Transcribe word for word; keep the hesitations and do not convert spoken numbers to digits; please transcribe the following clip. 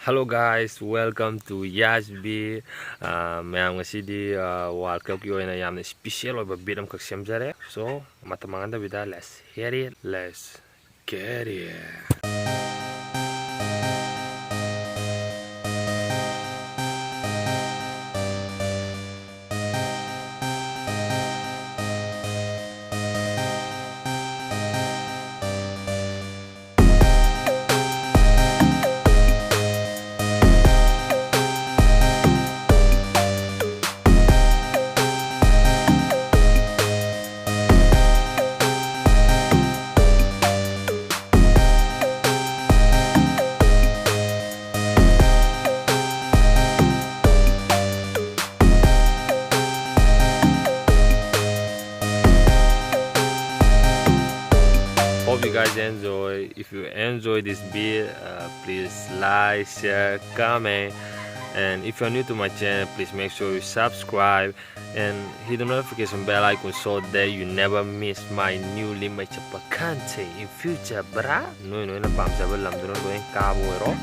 Hello guys, welcome to Yas B. ꯑꯥ, ꯃꯌꯥꯝ, ꯉꯁꯤꯗꯤ, ꯑꯥ, World Cupꯀꯤ ꯑꯣꯏꯅ ꯌꯥꯝꯅ special ꯑꯣꯏꯕ beat ꯑꯃꯈꯛ ꯁꯦꯝꯖꯔꯦ꯫ So, ꯃꯇꯝ ꯃꯥꯡꯍꯟꯗꯕꯤꯗ, let's hit it, let's get it. Hope you guys enjoy. If you enjoy this beat, uh, please like, share, comment. And if you're new to my channel, please make sure you subscribe and hit the notification bell icon so that you never miss my newly made content in future, bruh. ꯅꯣꯏ ꯅꯣꯏꯅ ꯄꯥꯝꯖꯕ ꯂꯝꯗꯨꯅ ꯂꯣꯏ ꯀꯥꯕ ꯑꯣꯏꯔꯣ꯫